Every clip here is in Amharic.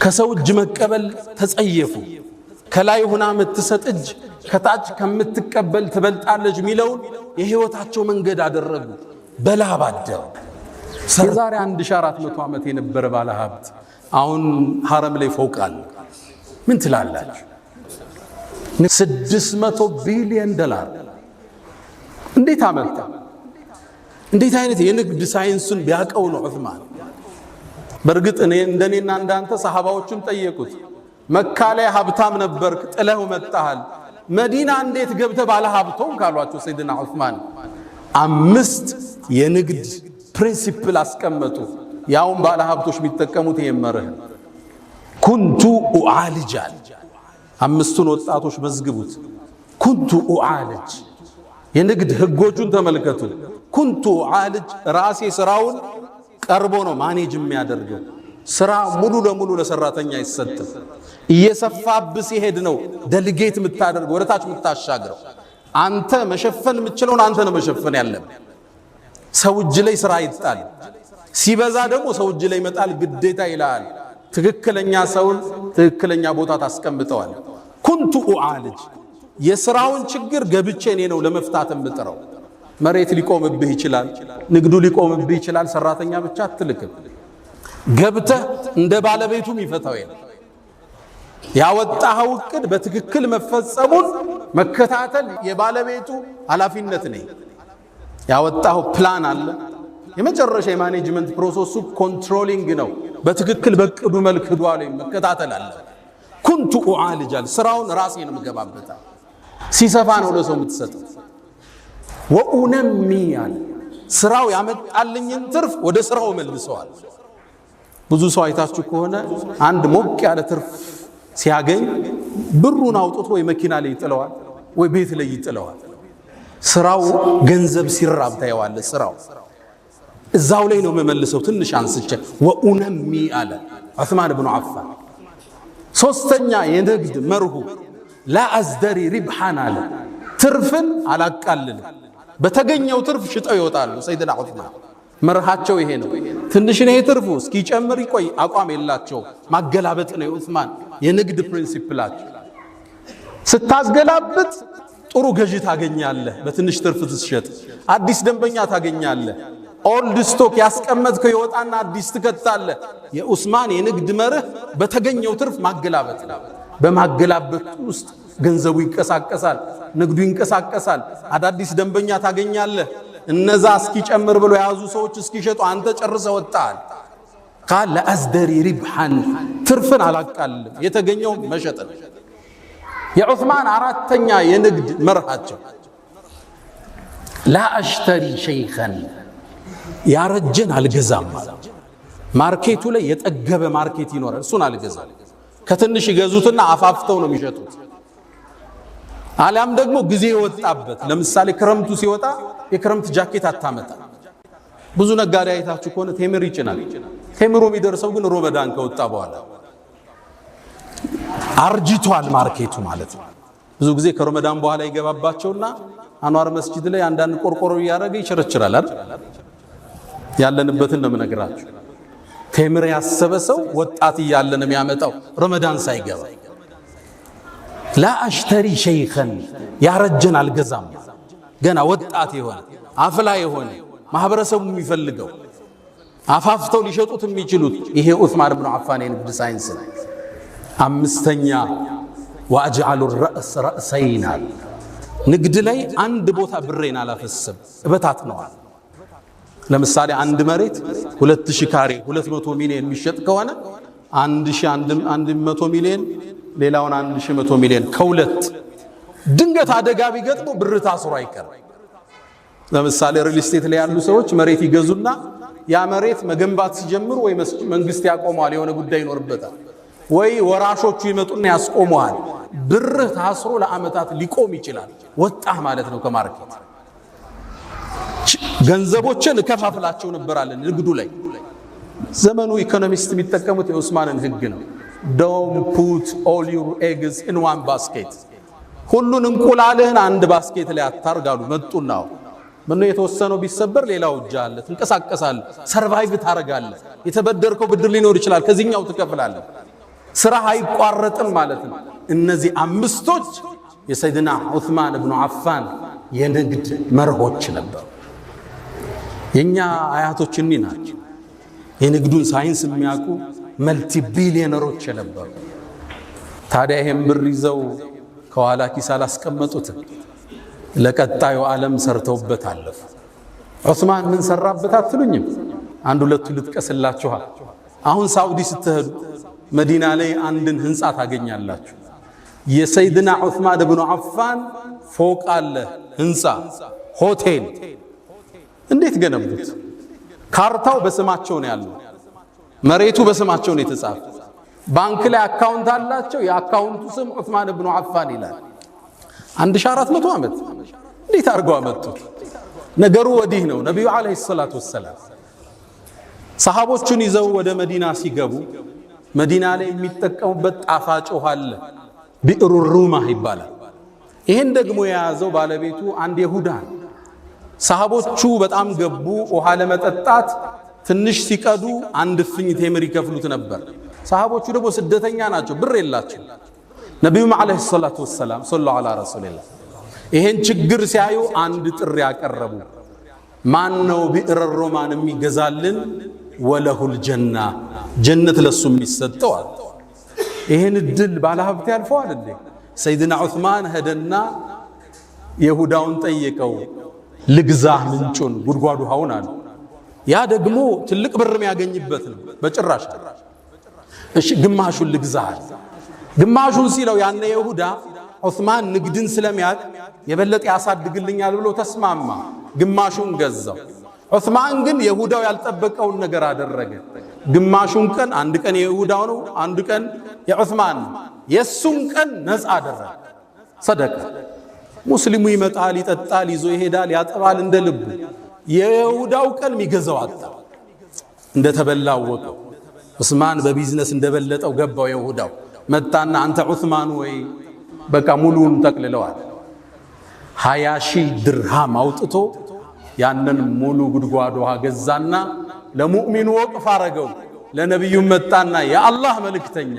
ከሰው እጅ መቀበል ተጸየፉ። ከላይ ሁና የምትሰጥ እጅ ከታች ከምትቀበል ትበልጣለች የሚለውን የህይወታቸው መንገድ አደረጉ። በላብ አደሩ። የዛሬ 1400 ዓመት የነበረ ባለ ሀብት አሁን ሐረም ላይ ፎቅ አለ። ምን ትላላችሁ? 600 ቢሊዮን ዶላር እንዴት አመጣ? እንዴት አይነት የንግድ ሳይንሱን ቢያውቀው ነው ዑስማን። በእርግጥ እኔ እንደኔና እንዳንተ ሰሃባዎቹም ጠየቁት። መካ ላይ ሀብታም ነበርክ፣ ጥለህ መጣሃል። መዲና እንዴት ገብተህ ባለ ሀብት ሆንክ ካሏቸው ሰይድና ዑስማን አምስት የንግድ principle አስቀመጡ። ያውም ባለ ሀብቶች የሚጠቀሙት ይሄን መርህ كنت أعالج አል። አምስቱን ወጣቶች መዝግቡት። كنت أعالج የንግድ ህጎቹን ተመልከቱ። كنت أعالج ራሴ ስራውን ቀርቦ ነው manage የሚያደርገው። ስራ ሙሉ ለሙሉ ለሰራተኛ አይሰጥም። እየሰፋብ ሲሄድ ነው delegate የምታደርገው፣ ወደ ታች የምታሻግረው። አንተ መሸፈን የምትችለውን አንተ ነው መሸፈን ያለብህ። ሰው እጅ ላይ ስራ አይጣል። ሲበዛ ደግሞ ሰው እጅ ላይ መጣል ግዴታ ይላል። ትክክለኛ ሰውን ትክክለኛ ቦታ ታስቀምጠዋል። كنت أعالج የስራውን ችግር ገብቼ እኔ ነው ለመፍታት የምጥረው። መሬት ሊቆምብህ ይችላል፣ ንግዱ ሊቆምብህ ይችላል። ሰራተኛ ብቻ አትልክም። ገብተህ እንደ ባለቤቱም ይፈታው የለም። ያወጣኸው እቅድ በትክክል መፈጸሙን መከታተል የባለቤቱ ኃላፊነት ነው። ያወጣኸው ፕላን አለ። የመጨረሻ የ management process ኡ controlling ነው። በትክክል በእቅዱ መልክ ሄዷል መከታተል አለ። كنت أعالج አል ስራውን ራሴ ነው የምገባበታል። ሲሰፋ ነው ለሰው የምትሰጠው። وأنمي አለ ስራው ያመጣልኝን ትርፍ ወደ ስራው መልሰዋል። ብዙ ሰው አይታችሁ ከሆነ አንድ ሞቅ ያለ ትርፍ ሲያገኝ ብሩን አውጥቶ ወይ መኪና ላይ ይጥለዋል፣ ወይ ቤት ላይ ይጥለዋል። ስራው ገንዘብ ሲራብ ታየዋለህ። ስራው እዛው ላይ ነው የምመልሰው። ትንሽ አንስቼ وأنمي አለ ዑስማን ብኑ ዓፋን። ሶስተኛ የንግድ መርሁ لا أزدري ربحا አለ፣ ትርፍን አላቃልልም። በተገኘው ትርፍ ሽጠው ይወጣሉ። ሰይድና ዑስማን መርሃቸው ይሄ ነው። ትንሽ ነው ትርፉ እስኪጨምር ይቆይ አቋም የላቸው። ማገላበጥ ነው የዑስማን የንግድ principle ኣቸው። ስታስገላብጥ ጥሩ ገዢ ታገኛለህ። በትንሽ ትርፍ ስትሸጥ አዲስ ደንበኛ ታገኛለህ። Old stock ያስቀመጥከው ይወጣና አዲስ ትከታለህ። የዑስማን የንግድ መርህ በተገኘው ትርፍ ማገላበጥ ነው። በማገላበጥ ውስጥ ገንዘቡ ይንቀሳቀሳል፣ ንግዱ ይንቀሳቀሳል። አዳዲስ ደንበኛ ታገኛለህ። እነዛ እስኪጨምር ብሎ የያዙ ሰዎች እስኪሸጡ አንተ ጨርሰህ ወጣል። قال لا أزدري ربحا ትርፍን አላቃልም፣ የተገኘው መሸጥ ነው። የዑስማን አራተኛ የንግድ መርሃቸው لا أشتري شيخا ያረጀን አልገዛም። Market ኡ ላይ የጠገበ market ይኖራል፣ እሱን አልገዛም። ከትንሽ ይገዙትና አፋፍተው ነው የሚሸጡት። አሊያም ደግሞ ጊዜ የወጣበት ለምሳሌ ክረምቱ ሲወጣ የክረምት ጃኬት አታመጣ። ብዙ ነጋዴ አይታችሁ ከሆነ ቴምር ይጭናል። ቴምሩ የሚደርሰው ግን ሮመዳን ከወጣ በኋላ አርጅቷል market ኡ ማለት ነው። ብዙ ጊዜ ከሮመዳን በኋላ ይገባባቸውና አንዋር መስጂድ ላይ አንዳንድ ቆርቆሮ እያደረገ ይቸረችራል አይደል? ያለንበትን ነው የምነግራችሁ። ቴምር ያሰበ ሰው ወጣት እያለ ነው የሚያመጣው ረመዳን ሳይገባ። لا أشتري شيخا ያረጀን አልገዛም። ገና ወጣት የሆነ አፍላ የሆነ ማህበረሰቡ የሚፈልገው አፋፍተው ሊሸጡት የሚችሉት ይሄ ዑስማን ብኑ አፋን የንግድ ሳይንስ ነው። አምስተኛ وأجعل الرأس رأسين አለ። ንግድ ላይ አንድ ቦታ ብሬን አላፈስም፣ እበታትነዋል። ለምሳሌ አንድ መሬት 2000 ካሬ 200 ሚሊዮን የሚሸጥ ከሆነ 1100 ሚሊዮን ሌላውን 1100 ሚሊዮን ከሁለት ድንገት አደጋ ቢገጥሙ ብር ታስሮ አይቀርም። ለምሳሌ real estate ላይ ያሉ ሰዎች መሬት ይገዙና ያ መሬት መገንባት ሲጀምሩ ወይ መንግስት ያቆመዋል፣ የሆነ ጉዳይ ይኖርበታል፣ ወይ ወራሾቹ ይመጡና ያስቆመዋል። ብርህ ታስሮ ለዓመታት ሊቆም ይችላል። ወጣህ ማለት ነው ከ market። ገንዘቦችን እከፋፍላቸው ነበራለን ንግዱ ላይ። ዘመኑ economist የሚጠቀሙት የኡስማንን ህግ ነው። Don't put all your eggs in one basket፣ ሁሉን እንቁላልህን አንድ basket ላይ አታርጋሉ። መጡና ምነው የተወሰነው ቢሰበር ሌላው እጅ አለ፣ ትንቀሳቀሳለህ፣ survive ታረጋለህ። የተበደርከው ብድር ሊኖር ይችላል፣ ከዚህኛው ትከፍላለህ። ስራህ አይቋረጥም ማለት ነው። እነዚህ አምስቶች የሰይድና ዑስማን ብኑ አፋን የንግድ መርሆች ነበሩ። የእኛ አያቶች እኒህ ናቸው። የንግዱን ሳይንስ የሚያውቁ multi ቢሊዮነሮች የነበሩ። ታዲያ ይሄን ብር ይዘው ከኋላ ኪስ አላስቀመጡትም። ለቀጣዩ ዓለም ሰርተውበት አለፉ። ዑስማን ምን ሰራበት አትሉኝም? አንድ ሁለቱ ልጥቀስላችኋል። አሁን ሳዑዲ ስትሄዱ መዲና ላይ አንድን ህንፃ ታገኛላችሁ። የሰይድና ዑስማን ብኑ አፋን ፎቅ አለ፣ ህንፃ ሆቴል። እንዴት ገነቡት? ካርታው በስማቸው ነው ያለው፣ መሬቱ በስማቸው ነው የተጻፈ። ባንክ ላይ account አላቸው። የ account ኡ ስም ዑስማን ብኑ አፋን ይላል። 1400 ዓመት እንዴት አድርገው አመጡት? ነገሩ ወዲህ ነው። ነቢዩ عليه الصلاة والسلام ሰሃቦቹን ይዘው ወደ መዲና ሲገቡ መዲና ላይ የሚጠቀሙበት ጣፋጭ ውሃ አለ፣ ቢዕሩ ሩማህ ይባላል። ይህን ደግሞ የያዘው ባለቤቱ አንድ የሁዳ ነው። ሰሃቦቹ በጣም ገቡ። ውሃ ለመጠጣት ትንሽ ሲቀዱ አንድ እፍኝ ቴምር ይከፍሉት ነበር። ሰሃቦቹ ደግሞ ስደተኛ ናቸው፣ ብር የላቸው። ነቢዩም عليه الصلاة والسلام صلوا على رسول الله ይሄን ችግር ሲያዩ አንድ ጥሪ ያቀረቡ፣ ማን ነው ቢዕረ ሮማን የሚገዛልን? وله الجنة ጀነት ለሱ የሚሰጠው አለ። ይሄን እድል ባለሀብት ያልፈዋል እንዴ? ሰይድና ዑስማን ሄደና የሁዳውን ጠየቀው፣ ልግዛህ ምንጩን ጉድጓዱ ውሃውን አለ። ያ ደግሞ ትልቅ ብር የሚያገኝበት ነው። በጭራሽ እሺ ግማሹን ልግዛህ አለ። ግማሹን ሲለው ያነ የሁዳ ዑስማን ንግድን ስለሚያቅ የበለጠ ያሳድግልኛል ብሎ ተስማማ። ግማሹን ገዛው። ዑስማን ግን የሁዳው ያልጠበቀውን ነገር አደረገ። ግማሹን ቀን አንድ ቀን የይሁዳው ነው፣ አንድ ቀን የዑስማን ነው። የሱን ቀን ነፃ አደረገ፣ ሰደቃ። ሙስሊሙ ይመጣል፣ ይጠጣል፣ ይዞ ይሄዳል፣ ያጠባል እንደ ልቡ። የይሁዳው ቀን የሚገዛው አጣ። እንደተበላ አወቀው። ዑስማን በቢዝነስ እንደበለጠው ገባው። የይሁዳው መጣና አንተ ዑስማን ወይ በቃ ሙሉውን ጠቅልለዋል። 20,000 ድርሃም አውጥቶ ያንን ሙሉ ጉድጓድ ውሃ ገዛና ለሙእሚኑ ወቅፍ አረገው። ለነቢዩ መጣና የአላህ መልእክተኛ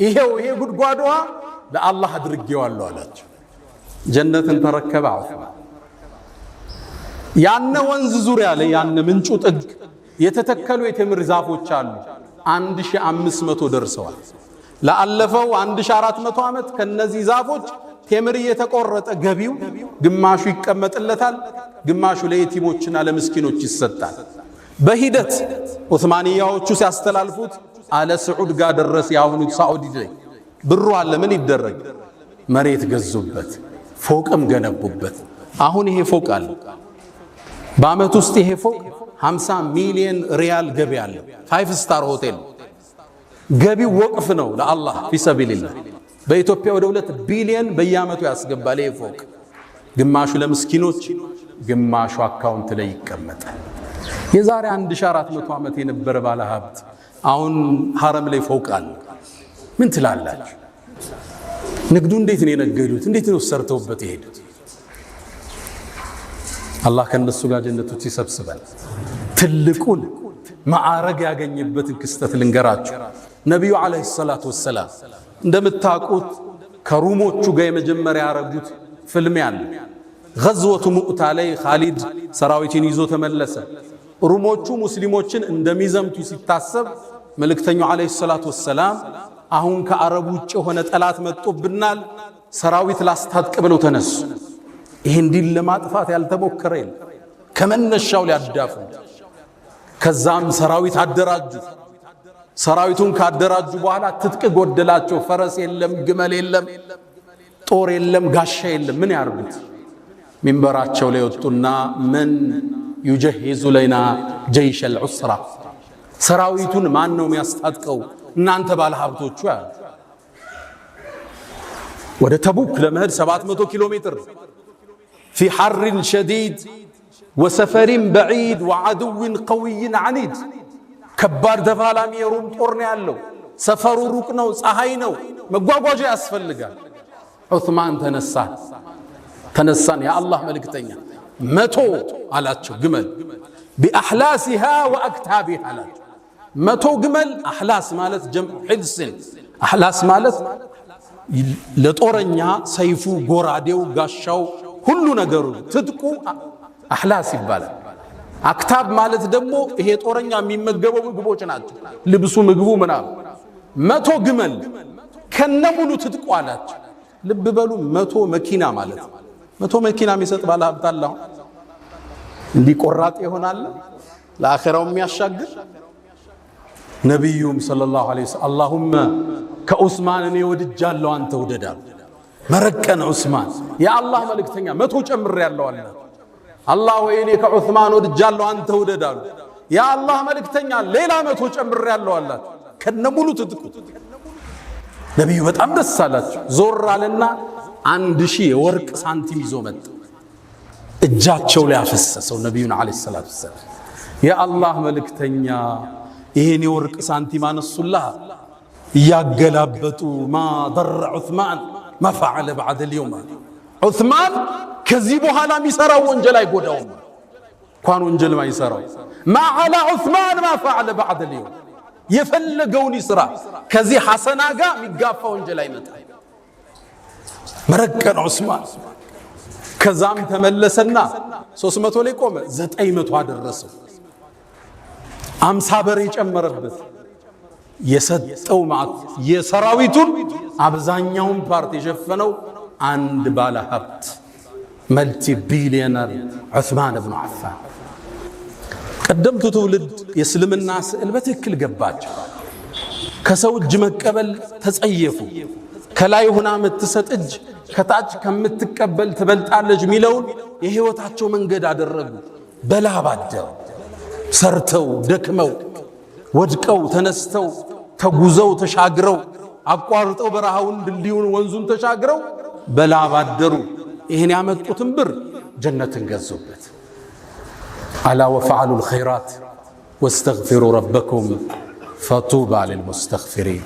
ይሄው ይሄ ጉድጓድ ውሃ ለአላህ አድርጌዋለሁ አላቸው። ጀነትን ተረከበ ዑስማን። ያነ ወንዝ ዙሪያ ላይ ያነ ምንጩ ጥግ የተተከሉ የቴምር ዛፎች አሉ። 1500 ደርሰዋል። ለአለፈው 1400 ዓመት ከነዚህ ዛፎች ቴምር እየተቆረጠ ገቢው ግማሹ ይቀመጥለታል፣ ግማሹ ለየቲሞችና ለምስኪኖች ይሰጣል። በሂደት ዑስማንያዎቹ ሲያስተላልፉት አለ ስዑድ ጋር ደረሰ። የአሁኑ ሳዑዲ ላይ ብሩ አለ፣ ምን ይደረግ? መሬት ገዙበት፣ ፎቅም ገነቡበት። አሁን ይሄ ፎቅ አለ። በአመት ውስጥ ይሄ ፎቅ 50 ሚሊዮን ሪያል ገቢ አለ። 5 star ሆቴል ገቢው ወቅፍ ነው ለአላህ في سبيل الله። በኢትዮጵያ ወደ 2 ቢሊዮን በየአመቱ ያስገባል። ይሄ ፎቅ ግማሹ ለምስኪኖች፣ ግማሹ account ላይ ይቀመጣል። የዛሬ 1400 ዓመት የነበረ ባለ ሀብት አሁን ሐረም ላይ ፎቅ አለ። ምን ትላላችሁ? ንግዱ እንዴት ነው የነገዱት? እንዴት ነው ሰርተውበት የሄዱት? አላህ ከነሱ ጋር ጀነቶች ይሰብስበን። ትልቁን ማዕረግ ያገኘበትን ክስተት ልንገራችሁ። ነቢዩ عليه الصلاة والسلام እንደምታውቁት ከሩሞቹ ጋር የመጀመሪያ ያረጉት ፍልሚያ አለ። ገዝወቱ ሙዕታ ላይ ኻሊድ ሰራዊትን ይዞ ተመለሰ። ሩሞቹ ሙስሊሞችን እንደሚዘምቱ ሲታሰብ መልእክተኛው عليه الصلاة والسلام አሁን ከአረብ ውጭ የሆነ ጠላት መጥቶብናል፣ ሰራዊት ላስታጥቅ ብለው ተነሱ። ይሄን ዲን ለማጥፋት ያልተሞከረ የለም፣ ከመነሻው ሊያዳፉ። ከዛም ሰራዊት አደራጁ። ሰራዊቱን ካደራጁ በኋላ ትጥቅ ጎደላቸው። ፈረስ የለም፣ ግመል የለም፣ ጦር የለም፣ ጋሻ የለም። ምን ያርጉት? ሚንበራቸው ላይ ወጡና من يجهز لنا جيش العسرة፣ ሰራዊቱን ማን ነው የሚያስታጥቀው? እናንተ ባለ ሀብቶቹ ያሉ። ወደ ተቡክ ለመሄድ 700 ኪሎ ሜትር في حر شديد وسفر بعيد وعدو قوي عنيد፣ ከባድ ተፋላሚ የሩም ጦር ነው ያለው። ሰፈሩ ሩቅ ነው፣ ፀሐይ ነው፣ መጓጓዣ ያስፈልጋል። ዑስማን ተነሳን የአላህ መልእክተኛ 100 አላቸው ግመል بأحلاسها وأكتابها አላቸው። 100 ግመል أحلاس ማለት جمع حلس፣ أحلاس ማለት ለጦረኛ ሰይፉ፣ ጎራዴው፣ ጋሻው፣ ሁሉ ነገሩ ትጥቁ أحلاس ይባላል። أكتاب ማለት ደግሞ ይሄ ጦረኛ የሚመገበው ምግቦች ናቸው። ልብሱ፣ ምግቡ ምናምን። 100 ግመል ከነሙሉ ትጥቁ አላቸው። ልብ በሉ 100 መኪና ማለት ነው። 100 መኪና የሚሰጥ ባለ ሀብት አለ አሁን? እንዲህ ቆራጥ ይሆናል ለአኼራው የሚያሻግር። ነቢዩም صلى الله عليه وسلم اللهم ከዑስማን እኔ ወድጃለሁ አንተ ውደድ አሉ። መረቀን ዑስማን። የአላህ መልእክተኛ 100 ጨምሬያለሁ አለ። አላህ ወይ እኔ ከዑስማን ወድጃለሁ አንተ ውደድ አሉ። የአላህ መልእክተኛ ሌላ 100 ጨምሬያለሁ አላቸው ከነሙሉ ትጥቁ። ነቢዩ በጣም ደስ አላቸው። ዞር አለና 1000 የወርቅ ሳንቲም ይዞ መጣ። እጃቸው ላይ አፈሰሰው ነቢዩን عليه الصلاة والسلام። የአላህ መልእክተኛ ይሄን የወርቅ ሳንቲም አነሱላ እያገላበጡ ما ضر عثمان ما فعل بعد اليوم። ዑስማን ከዚህ በኋላ የሚሰራው ወንጀል አይጎዳውም። እንኳን ወንጀል ማይሰራው ما على عثمان ما فعل بعد اليوم የፈለገውን ይስራ፣ ከዚህ ሐሰና ጋር የሚጋፋ ወንጀል አይመጣም። መረቀን ዑስማን። ከዛም ተመለሰና 300 ላይ ቆመ፣ 900 አደረሰው። 50 በሬ ጨመረበት። የሰጠው ማዕት የሰራዊቱን አብዛኛውን part የሸፈነው አንድ ባለ ሀብት multi billionaire ዑስማን ብኑ ዓፋን። ቀደምቱ ትውልድ የእስልምና ስዕል በትክክል ገባቸው። ከሰው እጅ መቀበል ተጸየፉ። ከላይ ሆና የምትሰጥ እጅ ከታች ከምትቀበል ትበልጣለች የሚለውን የህይወታቸው መንገድ አደረጉ። በላብ አደሩ። ሰርተው ደክመው ወድቀው ተነስተው ተጉዘው ተሻግረው አቋርጠው በረሃውን ድልድዩን ወንዙን ተሻግረው በላብ አደሩ። ይህን ያመጡትን ብር ጀነትን ገዙበት። ألا وافعلوا الخيرات واستغفروا ربكم فطوبى للمستغفرين።